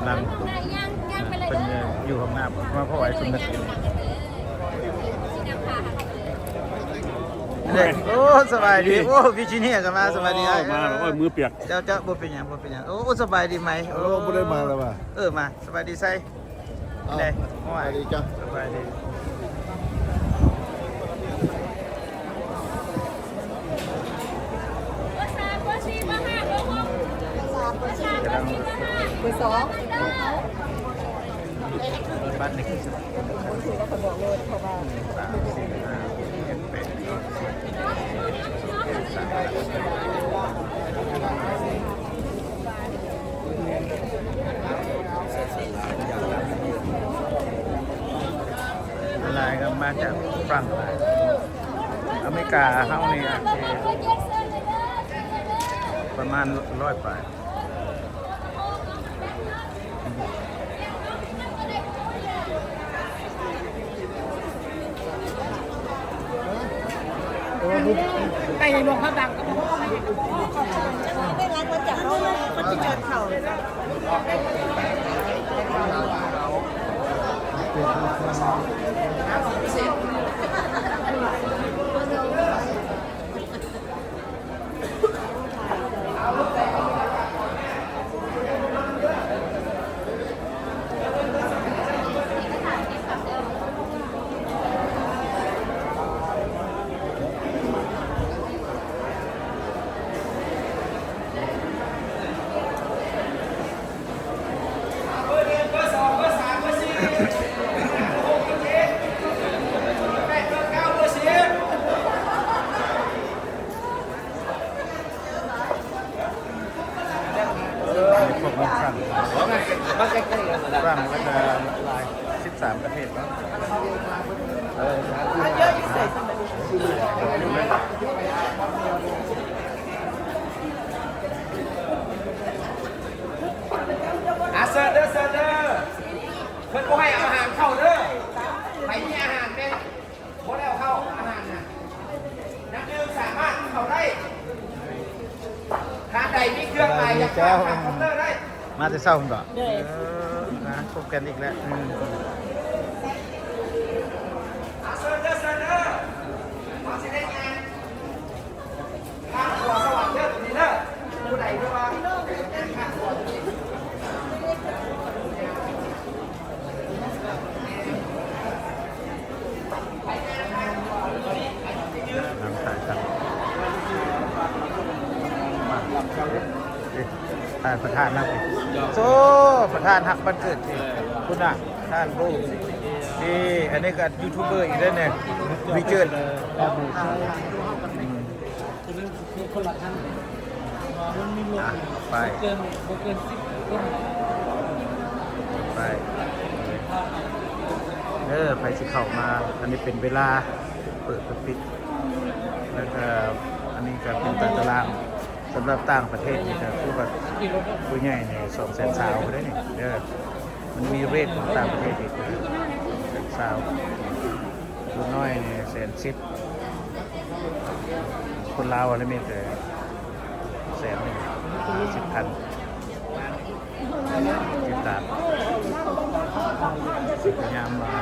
ນັ່ງ ເພິ່ນຢູ່ຫ້ອງນ້ຳ ມາພໍ້ໄອ້ສົມນຶກ. ໂອ້ ສະບາຍດີ. ໂອ້ ວິຈິເນຍກໍມາ. ສະບາຍດີອ້າຍ. ໂອ້ ມາແລ້ວ. ໂອ້ຍ ມືປຽກ. ເຈົ້າ ເຈົ້າ ບໍ່ເປັນຫຍັງ ບໍ່ເປັນຫຍັງ. ໂອ້ ສະບາຍດີໄໝ? ໂອ້ ບໍ່ໄດ້ມາແລ້ວຫວາ? ເອີ ມາ. ສະບາຍດີໄຊ? ເອົ້າ ສະບາຍດີ. ສະບາຍດີ. ເບີສອງ. ລົດບັສນີ້ຄືຊິ ໂອເຄ ຂ້ອຍບອກໂລດ ເພາະວ່າ ສາມ ສີ່ ຫ້າ ຫົກ ເຈັດ ແປດ ເກົ້າ ສິບ ຫຼາຍກໍມາຈາກຝຣັ່ງ. ອາເມລິກາເຮົານີ້ອາດຊິປະມານຮ້ອຍປາຍ. ໄປໃນເມືອງເຂົາດັງກໍບໍ່ໄດ້ ໄດ້ຫຼາຍກວ່າຈາກເຮົາ ເຂົາຊິເຈີເຂົາ. ພວກມັນສັ່ງ ສັ່ງແລ້ວກໍຫຼາຍ ສິບສາມປະເທດເນາະ. ອາ ເຊີນເດີ ເຊີນເດີ. ເພິ່ນບໍ່ໃຫ້ເອົາອາຫານເຂົ້າເດີ. ໃຜມີອາຫານແມ່ນ ບໍ່ໄດ້ເອົາເຂົ້າ ອາຫານນະ ນ້ຳດື່ມສາມາດເຂົ້າໄດ້. ທ່ານໃດມີເຄື່ອງໝາຍຢາກຝາກ ຝາກເຄົາເຕີໄດ້. ມາແຕ່ເຊົ້າພຸ້ນບໍ? ເອີ ມາພົບກັນອີກແລ້ວ. ອືມ ເຊີນເດີ ເຊີນເດີ. ເຮົາຊິໄດ້ຍ່າງ ທ່ານປະທານນຳ ໂອ້ ປະທານຮັກວັນເກີດ ເອີ ພຸ້ນນະ ທ່ານບູ ນີ້ ອັນນີ້ກໍຢູທູບເບີອີກເດ້ນີ້ ວິເຈີດ. ອືມ ໄປ ໄປ ເດີ ໃຜຊິເຂົ້າມາ. ອັນນີ້ເປັນເວລາເປີດກັບປິດ ແລ້ວກໍອັນນີ້ກໍເປັນຕາຕະລາງ. ສຳລັບຕ່າງປະເທດນີ້ກໍຄືວ່າຜູ້ໃຫຍ່ນີ້ສອງແສນຊາວພຸ້ນເດ້ນີ້ເດີ. ມັນມີເຣດຂອງຕ່າງປະເທດອີກ ແສນຊາວ. ຜູ້ນ້ອຍນີ້ແສນສິບ. ຄົນລາວລະມີແຕ່ແສນໜຶ່ງ ຫ້າສິບພັນ. ຕິດຕາມ ຊິພະຍາຍາມວ່າ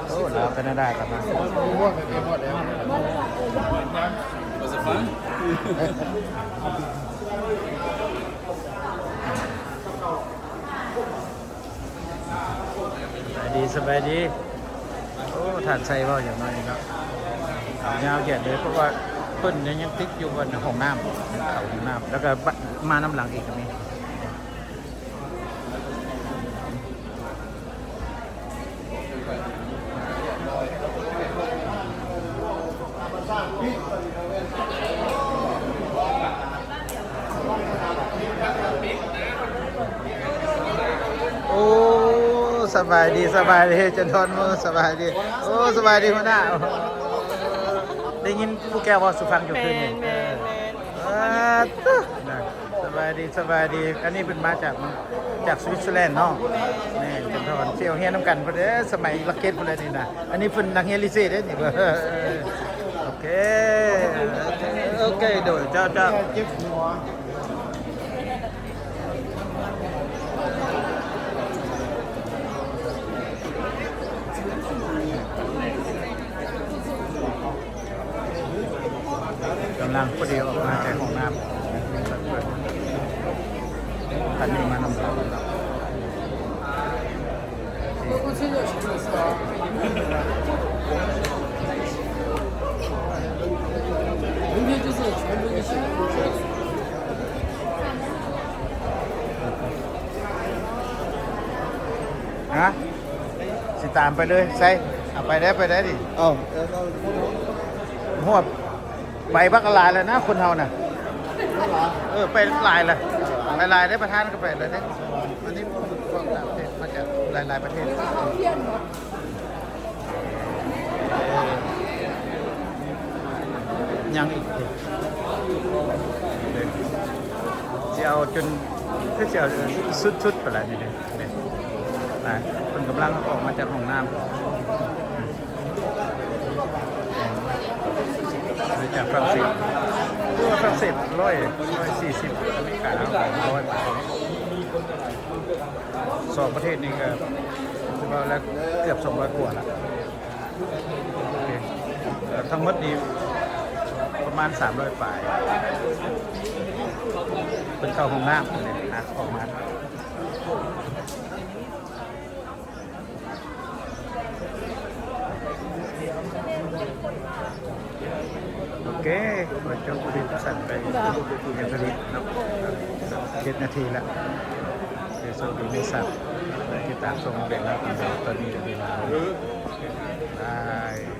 ໂອ້ ລາວ ແຄນາດາກໍມາ. ສະບາຍດີ ສະບາຍດີ. ໂອ້ ທ່ານໄຊເວົ້າຫຍັງໜ້ອຍໜຶ່ງເນາະ ຍາວຢຽດເລີຍ ເພາະວ່າເພິ່ນຍັງຕິດຢູ່ບ່ອນຫ້ອງນ້ຳ ເຂົ້າຫ້ອງນ້ຳ ແລ້ວກໍມານຳຫຼັງອີກກໍມີ. ໂອ້ ສະບາຍດີ ສະບາຍດີ ຈັນທອນ ໂອ້ ສະບາຍດີ. ໂອ້ ສະບາຍດີຫົວໜ້າ. ໄດ້ຍິນຜູ້ແກ້ວເວົ້າສູ່ຟັງຢູ່ຄືນນີ້. ແມ່ນໆ ເອີ ນະ ສະບາຍດີ ສະບາຍດີ. ອັນນີ້ເພິ່ນມາຈາກ ຈາກສະວິດເຊີແລນເນາະ. ແມ່ນ ຈັນທອນ ຊິຮຽນນຳກັນພຸ້ນເດີ ສະໄໝຫຼັກເຈັດພຸ້ນແຫຼະນີ້ນະ. ອັນນີ້ເພິ່ນນັກຮຽນລິເຊເດ້ນີ້. ໂອເຄ ໂອເຄ ໂດຍ ເຈົ້າ ເຈົ້າ. ເຈັບຫົວ. ພອດີອອກມາຈາກຫ້ອງນ້ຳ ຄັນນີ້ມານຳ ຮະ ຊິຕາມໄປເລີຍ ໃສ່ ເອົາໄປໄດ້ ໄປໄດ້ດິ ເອົ້າ ຮວບ ໄປບັກຫຼາຍແລ້ວນະ ຄົນເຮົານະ ເອີ ໄປຫຼາຍແລ້ວ ຫຼາຍໆ ໄດ້ ປະທານກໍໄປແລ້ວເດ້ ອັນນີ້ພວກຕ່າງປະເທດ ມາຈາກຫຼາຍໆ ປະເທດ ຍັງອີກ ຊິເອົາຈົນ ຄືຊິເອົາສຸດໆ ໄປລະນີ້ເດ້ ນີ້ ອ່າ ເພິ່ນກຳລັງອອກມາຈາກຫ້ອງນ້ຳ ມາຈາກຝຣັ່ງເສດ ຄືວ່າຝຣັ່ງເສດ ຮ້ອຍ ຮ້ອຍສີ່ສິບ ອາເມລິກາ ຮ້ອຍປາຍ ສອງປະເທດນີ້ກໍ ເວົ້າແລ້ວເກືອບສອງຮ້ອຍກວ່າລະ ໂອເຄ ເອີ ທັງໝົດນີ້ປະມານສາມຮ້ອຍປາຍ ເພິ່ນເຂົ້າຫ້ອງນ້ຳເພິ່ນເລີຍ ອາ ອອກມາ ໂອເຄ ຂໍຈົບຄລິບສັ້ນໄປພຽງເທົ່ານີ້ເນາະ ເຈັດນາທີລະ ໂຊກດີມີຊັບ ຕິດຕາມຊົມເບິ່ງແລ້ວກັນ ຕອນນີ້ກໍດີແລ້ວ ບາຍ.